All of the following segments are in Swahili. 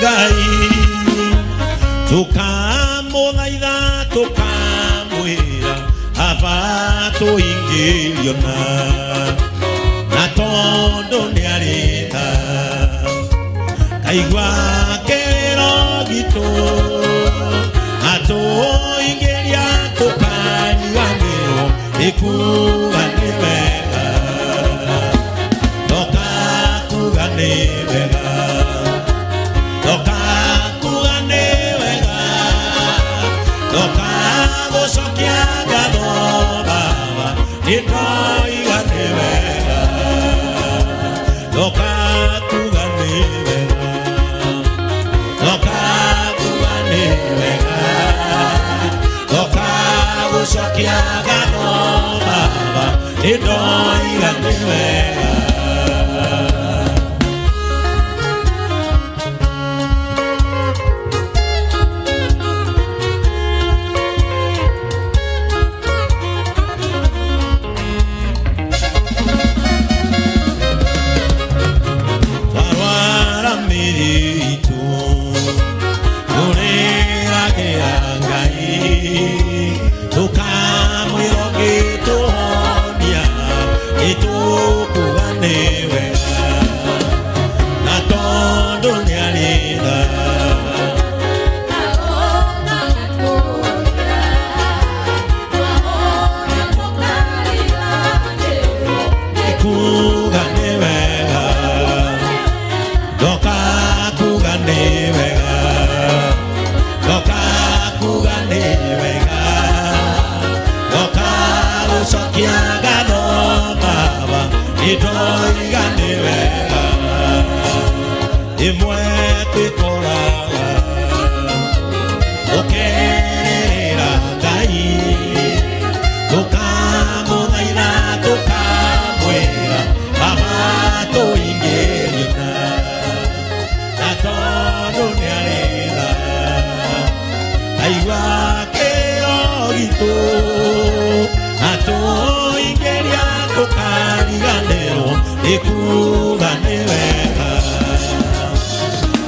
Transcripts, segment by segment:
Ngai tukamũthaitha tukamwĩra aba tũingĩrio na tondũ nĩarĩ tha kaigua kĩrĩro gitũ atũingĩria tũkariganĩrwo nĩ kuga nĩ wega ndoka kuga nĩ wega ndoka kuga nĩ wega ndoka gũcokia ngatho Baba nĩndoiga nĩ wega ndoka kuga nĩ wega ndoka kuga nĩ wega ndoka gũcokia ngatho Baba nĩndoiga nĩ wega. Twarwara mĩĩrĩ itũ tũrĩragĩra Ngai tũkamwĩra ũngĩtũhonia nĩtũkuga nĩ wega na tondũ nĩarĩ tha kuga nĩ wega ndoka kuga nĩ wega ndoka kuga nĩ wega ndoka gũcokia ngatho Baba nĩndoiga nĩ wega ĩmwe twĩkoraga tũkerĩra Ngai tũkamũthaitha tũkamwĩra Baba tũingĩrio na tondũ nĩarĩ tha aigua kĩrĩro gitũ atũingĩria tũkariganĩrwo nĩ kuga nĩ wega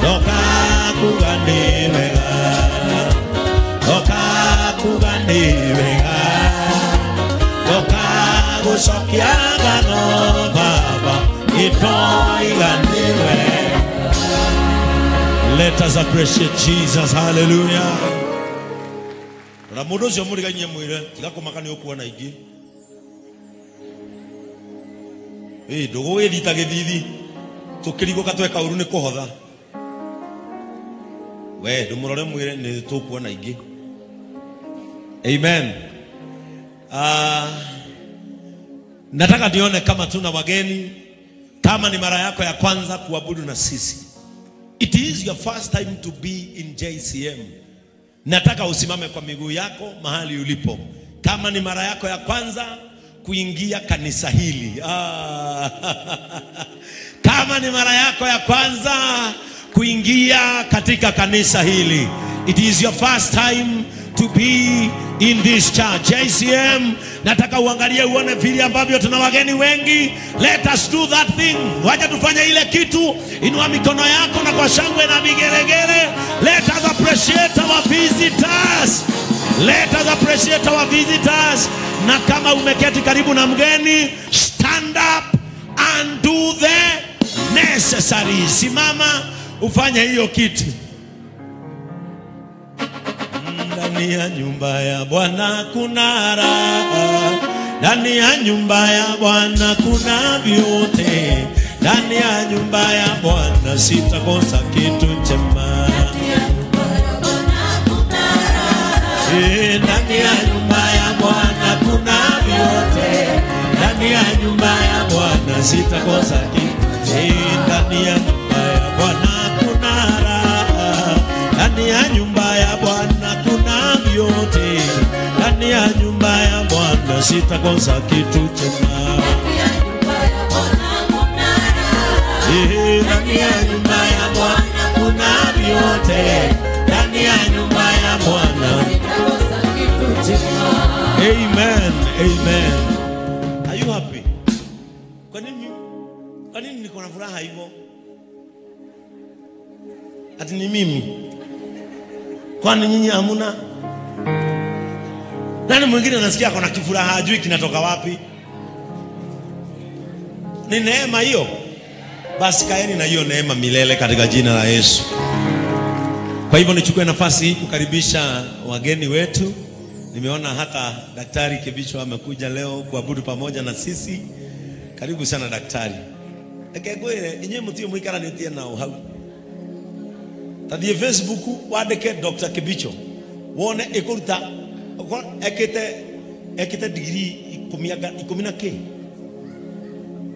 ndoka kuga nĩ wega ndoka kuga nĩ wega ndoka gũcokia ngatho Baba nĩndoiga nĩ wega. Let us appreciate Jesus. Hallelujah. Na mũndũ ũcio mũrigainie mwĩre tiga kũmaka nĩ ũkuona ingĩ. Ĩ ndũgũgĩthita gĩthithi tũkĩrigwo tweka ũru nĩ kũhotha. We ndũmũrore mwĩre nĩ tũkuona ingĩ. Amen. Nataka nione kama tuna wageni, kama ni mara yako ya kwanza kuabudu na sisi. It is your first time to be in JCM. Nataka usimame kwa miguu yako mahali ulipo. Kama ni mara yako ya kwanza kuingia kanisa hili. Kama ni mara yako ya kwanza kuingia katika kanisa hili. It is your first time to be in this church. JCM, nataka uangalie uone vile ambavyo tuna wageni wengi. Let us do that thing. Wacha tufanye ile kitu. Inua mikono yako na kwa shangwe na vigelegele. Let us appreciate our visitors. Let us appreciate our visitors. Na kama umeketi karibu na mgeni, stand up and do the necessary. Simama ufanye hiyo kitu. Ndani ya nyumba ya Bwana kuna raha, ndani ya nyumba ya Bwana kuna vyote, ndani ya nyumba ya Bwana sitakosa kitu chema. Ndani ya nyumba ya Bwana kuna vyote, ndani ya nyumba ya Bwana sitakosa kitu. Ndani ya nyumba ya Bwana kuna raha, ndani ya nyumba ya Bwana kuna vyote, ndani ya nyumba ya Bwana sitakosa kitu chema. Ndani ya nyumba ya Bwana kuna vyote, ndani ya nyumba ya Bwana sitakosa kitu chema. Amen, amen. Are you happy? Kwa nini niko na furaha hivyo? Ati ni mimi. Kwani nyinyi hamuna? Nani mwingine anasikia kuna kifuraha hajui kinatoka wapi? Ni neema hiyo. Basi kaeni na hiyo neema milele katika jina la Yesu. Kwa hivyo nichukue nafasi hii kukaribisha wageni wetu. Nimeona hata Daktari Kibicho amekuja leo kuabudu pamoja na sisi. Karibu sana daktari. Ekegwire inye mutio muikaranitie nao hau. Tathie Facebook wandike Dr. Kibicho. Wone ikuruta ekete degree 10 na k.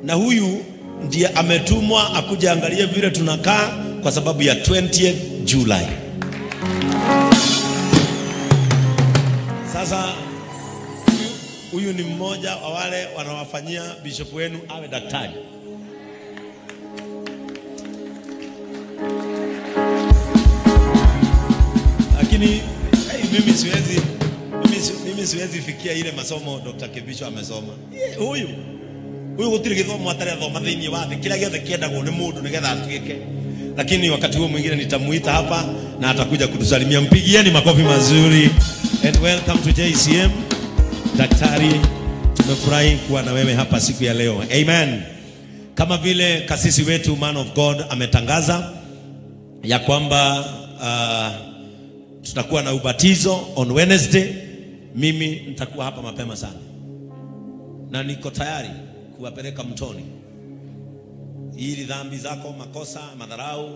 Na huyu ndiye ametumwa akuja angalie vile tunakaa kwa sababu ya 20th July. Sasa huyu ni mmoja wa wale wanawafanyia bishop wenu awe daktari. Lakini hey, mimi siwezi fikia ile masomo Dr. Kibicho amesoma. Huyu gutiri githomo atari thoma thiini wa thi kila giothe kiendagwo ni mundu nigetha atuike. Lakini wakati huo mwingine nitamuita hapa na atakuja kutusalimia. Mpigieni makofi mazuri. And welcome to JCM. Daktari, tumefurahi kuwa na wewe hapa siku ya leo. Amen. Kama vile kasisi wetu man of God ametangaza ya kwamba tutakuwa na ubatizo on Wednesday. Mimi nitakuwa hapa mapema sana. Na niko tayari kuwapeleka mtoni. Ili dhambi zako, makosa, madharau,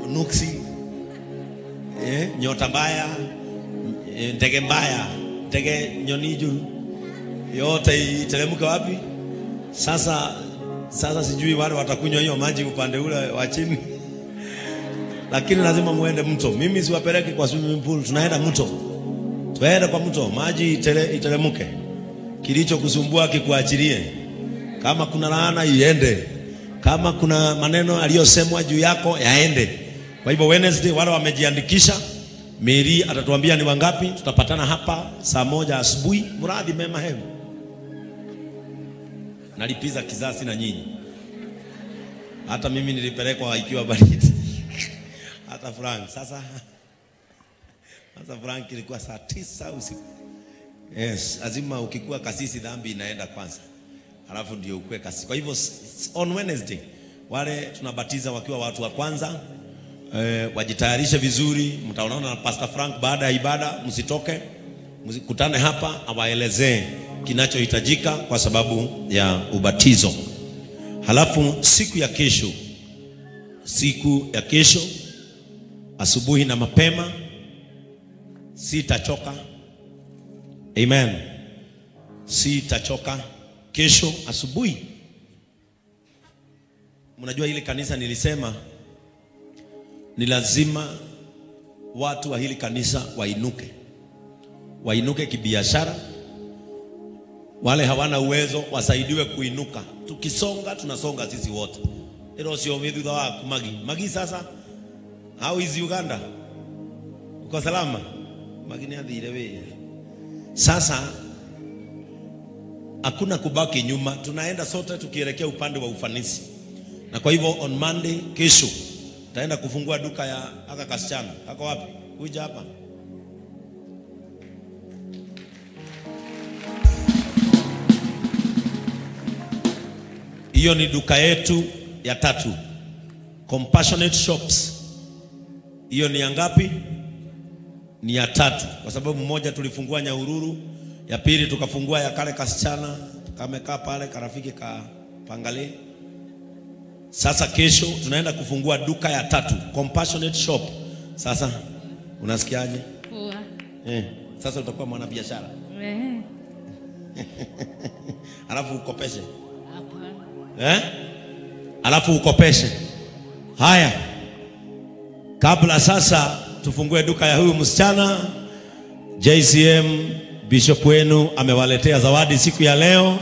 nuksi, nyota mbaya, ndege mbaya, ndege nyoni juu, yote iteremke wapi? Sasa sijui wale watakunywa hiyo maji upande ule wa chini. Lakini lazima muende mto. Mimi siwapeleke kwa swimming pool, tunaenda mto. Tuende kwa mto, maji iteremke. Kilicho kusumbua kikuachilie. Kama kuna laana iende. Kama kuna maneno aliyosemwa juu yako yaende. Kwa hivyo Wednesday wale wamejiandikisha, Mary atatuambia ni wangapi. Tutapatana hapa saa 1 asubuhi. Muradi mema hebu. Nalipiza kizazi na nyinyi. Hata mimi nilipelekwa ikiwa baridi. Hata Frank. Sasa Frank ilikuwa saa 9 usiku. Yes, lazima ukikuwa kasisi dhambi inaenda kwanza. Halafu ndio ukue kasisi. Kwa hivyo on Wednesday wale tunabatiza wakiwa watu wa kwanza, wajitayarishe vizuri. Mtaonana na Pastor Frank baada ya ibada, msitoke. Msikutane hapa awaelezee kinachohitajika kwa sababu ya ubatizo. Halafu siku ya kesho asubuhi na mapema, sitachoka. Amen. Sitachoka. Kesho asubuhi. Mnajua ile kanisa nilisema ni lazima watu wa hili kanisa wainuke. Wainuke kibiashara. Wale hawana uwezo wasaidiwe kuinuka. Tukisonga tunasonga sisi wote. Ilo sio thutha waku Magi. Magi sasa how is Uganda? Uko salama? Magi ni athire we. Sasa hakuna kubaki nyuma, tunaenda sote tukielekea upande wa ufanisi. Na kwa hivyo on Monday kesho taenda kufungua duka ya aka kasichana. Kako wapi? Kuja hapa. Hiyo ni duka yetu ya 3. Compassionate Shops. Hiyo ni ya ngapi? Ni ya 3. Kwa sababu moja tulifungua Nyahururu, ya pili tukafungua ya kale kasichana, kamekaa pale karafiki ka Pangale. Sasa kesho tunaenda kufungua duka ya 3, Compassionate Shop. Sasa unasikiaje? Poa. Sasa utakuwa mwanabiashara. Alafu ukopeshe. Hapana. Alafu ukopeshe. Haya. Kabla sasa tufungue duka ya huyu msichana, JCM bishop wenu amewaletea zawadi siku ya leo.